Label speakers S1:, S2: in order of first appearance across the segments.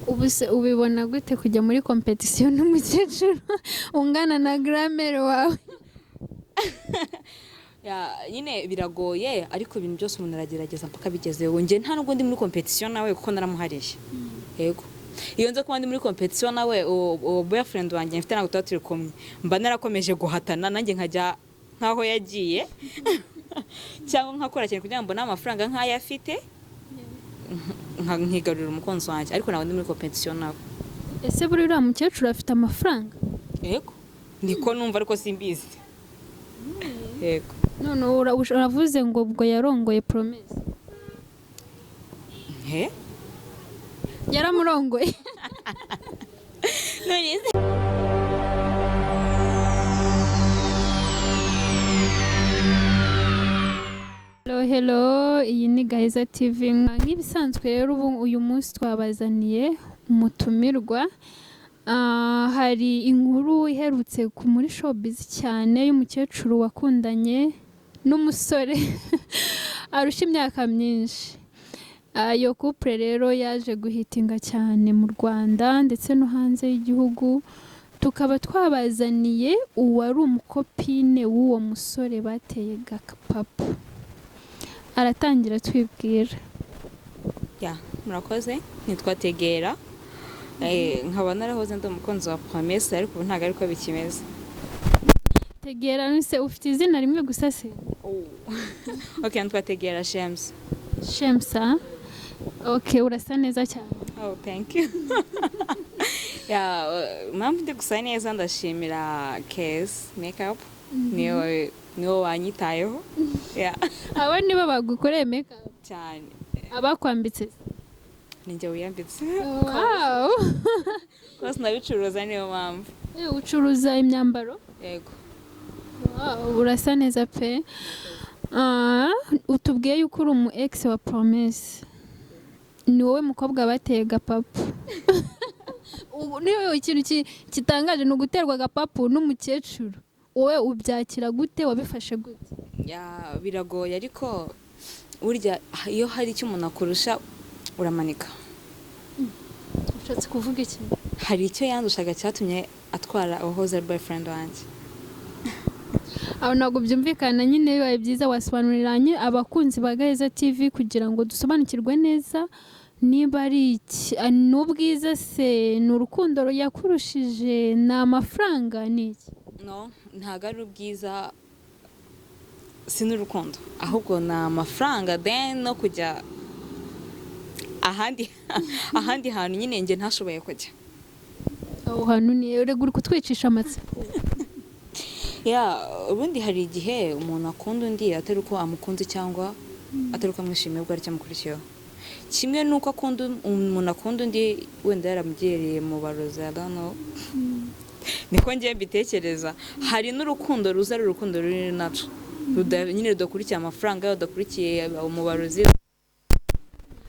S1: Ubu se ubibona gute kujya muri competition n'umukecuru ungana na grand-mère wawe?
S2: Yeah, nyine biragoye, ariko ibintu byose umuntu aragerageza mpaka bigezeho. Njye nta nubwo ndi muri competition nawe, kuko naramuhariye. Yego, iyo nza kuba ndi muri competition nawe, uwo boyfriend wanjye mfite ntabwo tuba turi kumwe, mba narakomeje guhatana nanjye nkajya nk'aho yagiye, cyangwa nkakora cyane kugira ngo mbone amafaranga nk'ayo afite, nkigarurira umukunzi wanjye, ariko ntabwo ndi muri competition nawe.
S1: Ese buri uriya mukecuru afite amafaranga?
S2: Yego, niko numva, ariko simbizi. Yego.
S1: None uravuze ngo ubwo yarongoye Promesse?
S2: He?
S1: Yaramurongoye.
S2: None se?
S1: Hello, hello, iyi ni Gahiza TV. Nk'ibisanzwe rero, ubu uyu munsi twabazaniye umutumirwa. Hari inkuru iherutse ku muri showbiz cyane y'umukecuru wakundanye n'umusore arusha imyaka myinshi. Iyo couple rero yaje guhitinga cyane mu Rwanda ndetse no hanze y'igihugu, tukaba twabazaniye uwari umukopine w'uwo musore bateye gakapapu. Aratangira twibwira.
S2: Yeah, murakoze. Nitwa Tegera. Nkaba narahoze ndi umukunzi wa Promesse, ariko ubu ntabwo ariko bikimeze.
S1: Tegera se ufite izina rimwe gusa se?
S2: Okay, nitwa Tegera Shems.
S1: Shemsa, okay, urasa neza cyane.
S2: Oh, thank you. Yeah, impamvu ndi gusa neza, ndashimira Case Makeup, niwe wanyitayeho. Yeah.
S1: Abo nibo bagukoreye makeup?
S2: Cyane.
S1: Abakwambitse se?
S2: Ninjye wiyambitse.
S1: Wow.
S2: Rwose ndabicuruza, niyo mpamvu.
S1: Ucuruza imyambaro?
S2: Yego.
S1: Wow, urasa neza pe. Utubwiye yuko uri umu ex wa Promesse, ni wowe mukobwa bateye gapapu. Ubu niwe ikintu kitangaje ni uguterwa agapapu n'umukecuru. Wowe ubyakira gute? Wabifashe gute?
S2: Yeah, biragoye, ariko burya iyo hari icyo umuntu akurusha uramanika.
S1: Ushatse kuvuga iki?
S2: Hari icyo yandushaga cyatumye atwara uwahoze ari boyfriend wanjye.
S1: Aho ntabwo byumvikana nyine. Bibaye byiza wasobanurira abakunzi ba Gaheza TV kugira ngo dusobanukirwe neza niba ari iki. Ni ubwiza se? Ni urukundo yakurushije? Ni amafaranga? Ni iki?
S2: No, ntabwo ari ubwiza, si n'urukundo, ahubwo ni amafaranga, then no kujya ahandi hantu nyine njye ntashoboye kujya.
S1: Aho hantu ni urega uri kutwicisha amatsiko.
S2: Yeah, ubundi hari igihe umuntu akunda undi atari uko amukunze cyangwa atari uko amwishimiye, ubwo aricyo amukurikiyeho. Kimwe n'uko akunda umuntu akunda undi wenda yaramugiriye mu barozi, I don't know. Niko ngiye mbitekereza. Hari n'urukundo ruza ari urukundo ruri naco, nyine rudakurikiye amafaranga, rudakurikiye umubarozi.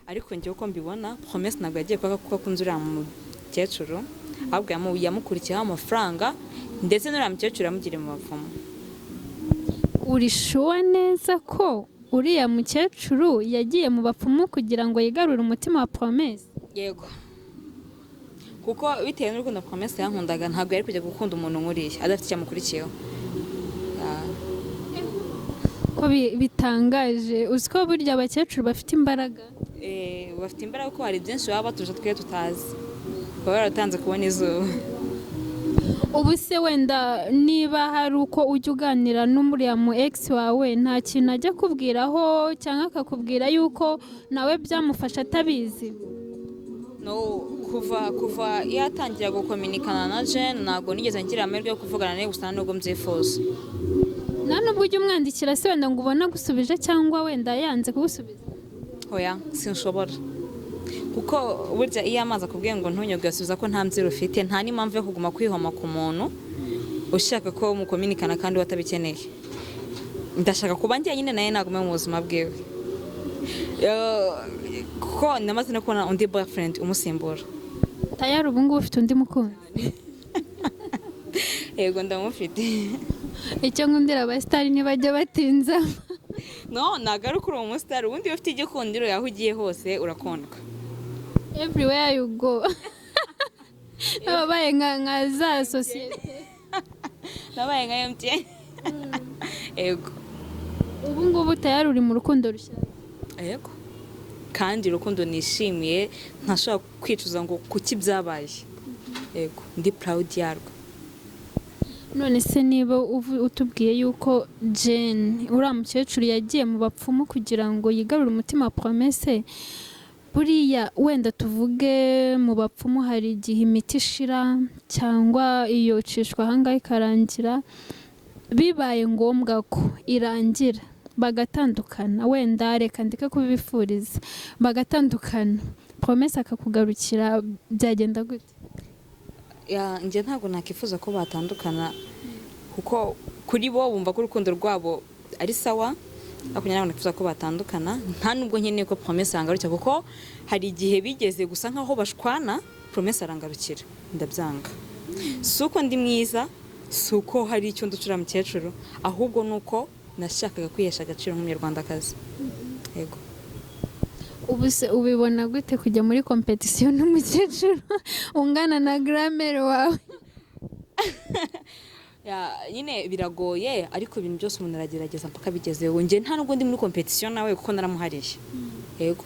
S2: Ariko njyewe uko mbibona, Promesse ntabwo yagiye kuko akunze uriya mukecuru, ahubwo yamukurikiyeho amafaranga, ndetse n'uriya mukecuru yamugiriye mu bapfumu.
S1: Uri sure neza ko uriya mukecuru yagiye mu bapfumu kugira ngo yigarure umutima wa Promesse?
S2: Yego, kuko bitewe n'urukundo Promesse yankundaga, ntabwo yari kujya gukunda umuntu nk'uriya adafite icyo amukurikiyeho. Yeah.
S1: Ko bitangaje, uzi ko burya abakecuru bafite imbaraga?
S2: Bafite imbaraga, kuko hari byinshi baba batuje twe tutazi, baba baratanze kubona izuba.
S1: Ubu se wenda niba hari uko ujya uganira n'uriya mu ex wawe, nta kintu ajya akubwiraho cyangwa akakubwira yuko nawe byamufasha atabizi?
S2: No, kuva yatangira gukominikana na Jane, ntabwo nigeze ngira amahirwe yo kuvugana nawe, gusa nubwo mbyifuza.
S1: Nta nubwo ujya umwandikira se wenda ngo ubone agusubije cyangwa wenda yanze kugusubiza?
S2: Oya, sinshobora, kuko burya iyo amazi akubwiye ngo ntunyobwe, asubiza ko nta mbyiro ufite. Nta n'impamvu yo kuguma kwihoma ku muntu ushaka ko mukominikana kandi we atabikeneye. Ndashaka kuba njyenyine, nawe nagume mu buzima bwiwe. Kuko namaze no kubona undi boyfriend umusimbura.
S1: Tayari ubu ngubu ufite undi mukunzi?
S2: Yego, ndamufite.
S1: Icyo nkundira abasitari, ntibajya batinza.
S2: No, ntabwo ari ukuri uwo musitari. Ubundi iyo ufite igikundiro, aho ugiye hose urakundwa.
S1: Everywhere you go, wabaye nka za sosiyete.
S2: Nabaye nka MTN, yego.
S1: Ubu ngubu tayari uri mu rukundo rushyashya?
S2: Yego, kandi urukundo nishimiye, ntashobora kwicuza ngo kuki byabaye. Yego, ndi proud yarwo.
S1: None se niba utubwiye yuko Jane, uriya mukecuru, yagiye mu bapfumu kugira ngo yigarure umutima wa Promesse, buriya wenda tuvuge mu bapfumu hari igihe imiti ishira cyangwa iyo icishwa ahangaha ikarangira, bibaye ngombwa ko irangira bagatandukana, wenda reka ndeke kubibifuriza, bagatandukana, Promesse akakugarukira, byagenda gute?
S2: Yeah, njye ntabwo nakwifuza ko batandukana, kuko kuri bo bumva ko urukundo rwabo ari sawa, ariko njye ntabwo nakwifuza ko batandukana. Nta nubwo nkeneye ko Promesse yangarukira, kuko hari igihe bigeze gusa nkaho bashwana, Promesse arangarukira, ndabyanga. Si uko ndi mwiza, si uko hari icyo nducura mukecuru, ahubwo ni uko nashakaga kwihesha agaciro nk'Umunyarwandakazi, yego.
S1: Ubu se ubibona gute kujya muri compétition n'umukecuru ungana na grand-mère wawe?
S2: Yeah, nyine biragoye, ariko ibintu byose umuntu aragerageza mpaka bigezeho. Njye nta nubwo ndi muri compétition nawe, kuko naramuhariye, yego.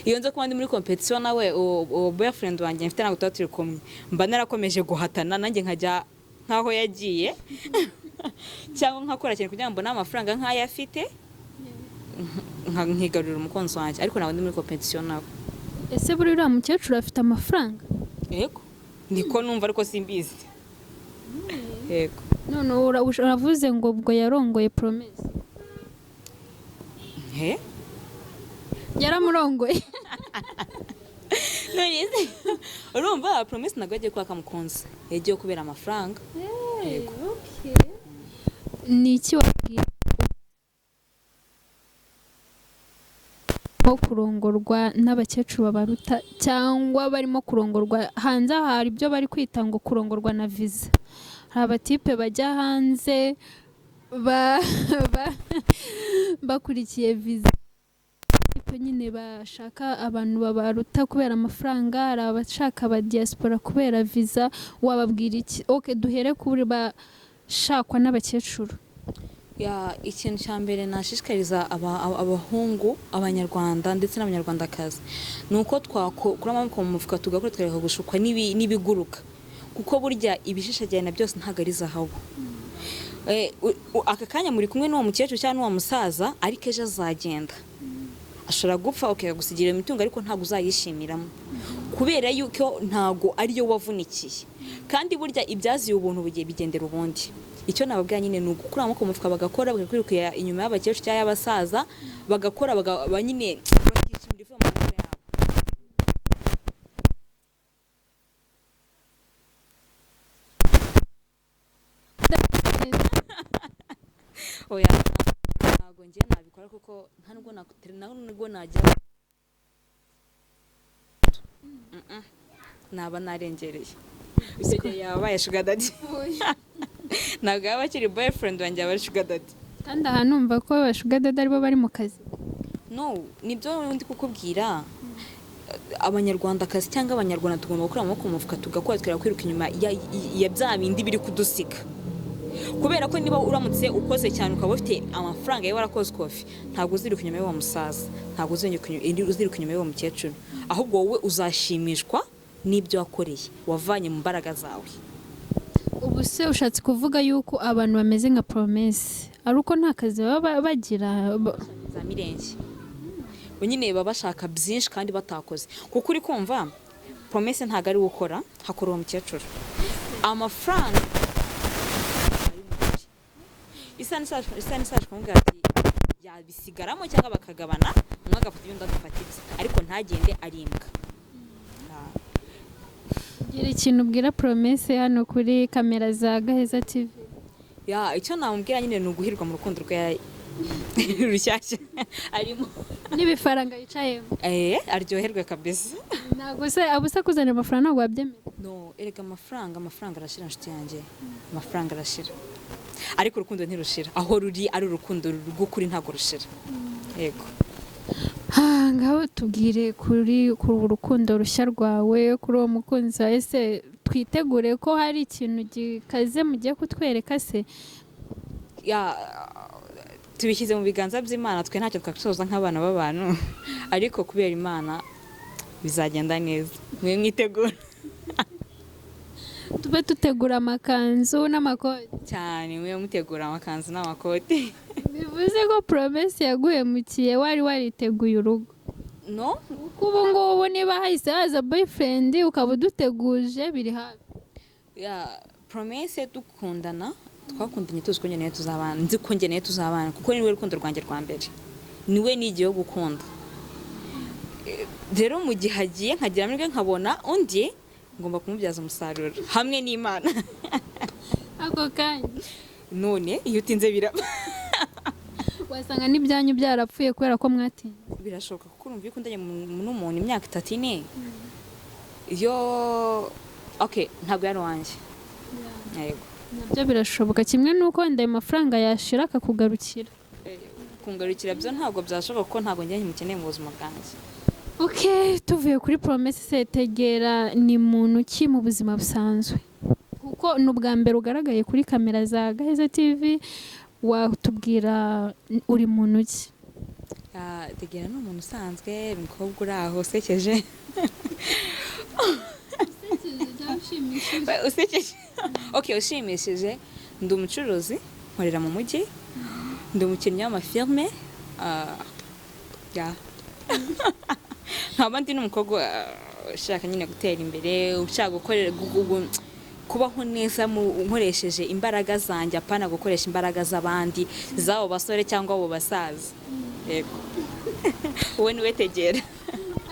S2: Iyo nza kuba ndi muri compétition nawe, uwo boyfriend wanjye mfite ntabwo tuba turi kumwe, mba narakomeje guhatana nanjye nkajya nk'aho yagiye, cyangwa nkakora cyane kugira ngo mbone amafaranga nk'ayo afite, nkigarurira umukunzi wanjye, ariko ntabwo ndi muri compétition nawe.
S1: Ese buriya uriya mukecuru afite amafaranga?
S2: Yego, niko numva, ariko simbizi, yego.
S1: None uravuze ngo ubwo yarongoye Promesse?
S2: He?
S1: Yaramurongoye.
S2: None se urumva Promesse ntabwo yagiye kwaka mukunzi, yagiye kubera amafaranga.
S1: Ni iki wabwira nko kurongorwa n'abakecuru babaruta, cyangwa barimo kurongorwa hanze aha? Hari ibyo bari kwita ngo kurongorwa na visa. Hari abatipe bajya hanze bakurikiye visa. Tipe nyine bashaka abantu babaruta kubera amafaranga, hari abashaka aba diaspora kubera visa. Wababwira iki? Okay, duhere kuri bashakwa n'abakecuru.
S2: Yeah, ikintu cya mbere nashishikariza abahungu, Abanyarwanda ndetse n'Abanyarwandakazi, ni uko twakura amaboko mu mufuka, tugakora, tukareka gushukwa n'ibiguruka, kuko burya ibishishagirana byose ntabwo ari zahabu. Aka kanya muri kumwe n'uwo mukecuru cyangwa n'uwo musaza, ariko ejo azagenda, ashobora gupfa, gusigira imitungo, ariko ntabwo uzayishimiramo kubera yuko ntabwo ariyo wavunikiye. Kandi burya ibyaziye ubuntu bugiye bigendera ubundi. Icyo nababwira nyine ni ugukura amaboko mu mufuka, bagakora, bagakwirukira inyuma y'abakecuru cyangwa y'abasaza, bagakora, nyine bakishimira ivuye mu maboko yabo. Oya, ntabwo njye nabikora, kuko nta nubwo najya. Naba narengereye. Icyo gihe yabaye sugar daddy, ntabwo yaba akiri boyfriend wanjye, yaba ari sugar daddy.
S1: Kandi aha numva ko ba sugar daddy aribo bari mu kazi.
S2: No, nibyo ndi kukubwira. Abanyarwandakazi cyangwa Abanyarwanda tugomba gukura amaboko mu mufuka, tugakora, tukajya kwiruka inyuma ya bya bindi biri kudusiga, kubera ko niba uramutse ukoze cyane, ukaba ufite amafaranga yawe, warakoze kofi, ntabwo uziruka inyuma y'uwo musaza, ntabwo uziruka inyuma y'uwo mukecuru, ahubwo wowe uzashimishwa n'ibyo wakoreye, wavanye mu mbaraga zawe.
S1: Ubu se ushatse kuvuga yuko abantu bameze nka Promesse ari uko nta kazi baba bagira
S2: Za mirenge. Bo nyine baba bashaka byinshi kandi batakoze, kuko uri kumva Promesse ntabwo ari we ukora, hakora uwo mukecuru. Amafaranga isa n'isaje kumubwira ati yabisigaramo cyangwa bakagabana, umwe agafata ibyo, undi agafata ibye, ariko ntagende ari imbwa.
S1: Gira ikintu ubwira Promesse hano kuri kamera za Gaheza TV.
S2: Yeah, icyo namubwira nyine ni uguhirwa mu rukundo rwe rushyashya arimo.
S1: N'ibifaranga yicayemo.
S2: Eh, aryoherwe kabisa.
S1: Ntabwo se abusa kuzanira amafaranga, ntabwo wabyemera?
S2: No, erega amafaranga arashira, inshuti yanjye, amafaranga arashira, ariko urukundo ntirushira. Aho ruri ari urukundo rw'ukuri ntabwo rushira, yego.
S1: Ah, ngaho tubwire kuri ku rukundo rushya rwawe, kuri uwo mukunzi wawe. Ese twitegure ko hari ikintu gikaze mugiye kutwereka se?
S2: Yeah, tubishyize mu biganza by'Imana. Twe ntacyo twakisoza nk'abana b'abantu, ariko kubera Imana bizagenda neza. Mwe mwitegura.
S1: Tube dutegura amakanzu n'amakoti.
S2: Cyane, mwe mutegura amakanzu n'amakoti.
S1: Bivuze ko Promesse yaguhemukiye, wari wariteguye urugo?
S2: No.
S1: Kuko ubu ngubu niba hahise haza boyfriend ukaba uduteguje, biri hafi.
S2: Yeah, Promesse dukundana, twakundanye tuzi ko njye nawe tuzabana, nzi ko njye nawe tuzabana, kuko niwe rukundo rwanjye rwa mbere, niwe nigiyeho gukunda. Rero mu gihe agiye nkagira amahirwe nkabona undi, ngomba kumubyaza umusaruro hamwe n'Imana.
S1: Ako kanya?
S2: None iyo utinze biraba.
S1: Wasanga n'ibyanyu byarapfuye kubera ko mwatinze.
S2: Birashoboka, kuko urumva iyo ukundanye n'umuntu imyaka 3, 4, iyo okay ntabwo yari uwanjye, yego.
S1: Nabyo birashoboka, kimwe n'uko wenda ayo mafaranga yashira akakugarukira.
S2: Kungarukira byo ntabwo byashoboka, kuko ntabwo njye nkimukeneye mu buzima bwanjye.
S1: Ok, tuvuye kuri Promesse se, Tegera ni muntu ki mu buzima busanzwe? Kuko ni ubwa mbere ugaragaye kuri kamera za Gaheza TV, watubwira uri muntu ki?
S2: Ah, Tegera ni umuntu usanzwe, umukobwa uri aho usekeje. Usekeje, okay, ushimishije. Ndi umucuruzi, nkorera mu mujyi, ndi umukinnyi w'amafilme, yeah. Nkaba ndi n'umukobwa ushaka nyine gutera imbere, ushaka gukorera kubaho neza nkoresheje imbaraga zanjye, apana gukoresha imbaraga z'abandi, z'abo basore cyangwa abo basaza. Yego, uwo niwe Tegera.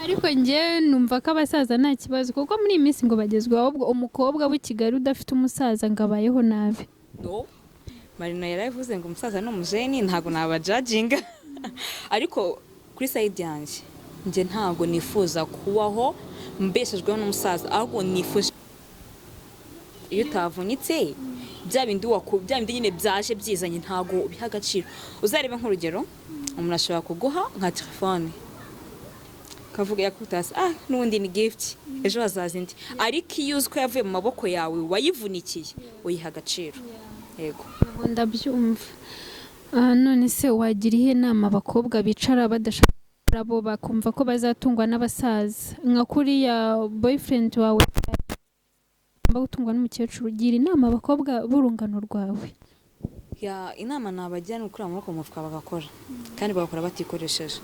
S1: Ariko njyewe numva ko abasaza nta kibazo, kuko muri iyi minsi ngo bagezweho. Ahubwo umukobwa w'i Kigali udafite umusaza ngo abayeho nabi.
S2: No, Marina yarabivuze ngo umusaza ni umujeni. Ntabwo nabajudginga, ariko kuri side yanjye, njye ntabwo nifuza kubaho mbeshejweho n'umusaza, ahubwo nifuje iyo utavunitse, bya bindi nyine byaje byizanye, ntabwo ubiha agaciro. Uzarebe nk'urugero, umuntu ashobora kuguha nka telefone, kavuga yakutasi, ah, n'ubundi ni gift, ejo hazaza indi. Ariko iyo uzi ko yavuye mu maboko yawe, wayivunikiye, uyiha agaciro, yego.
S1: Ntabwo ndabyumva. Ah, none se wagira iyihe nama abakobwa bicara badashaka, bo bakumva ko bazatungwa n'abasaza, nka kuriya boyfriend wawe agomba gutungwa n'umukecuru? Gira inama abakobwa b'urungano rwawe.
S2: Yeah, inama nabagira ni ugukura amaboko mu mufuka bagakora, kandi bagakora batikoresheje.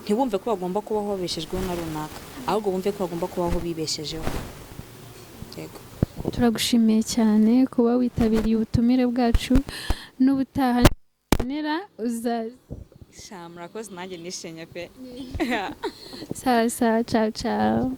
S2: Ntibumve ko bagomba kubaho babeshejweho na runaka, ahubwo bumve ko bagomba kubaho bibeshejeho, yego.
S1: Turagushimiye cyane kuba witabiriye ubutumire bwacu, n'ubutaha nera uzaza.
S2: Sha, murakoze, nanjye nishimye pe.
S1: Sawa sawa, ciao ciao.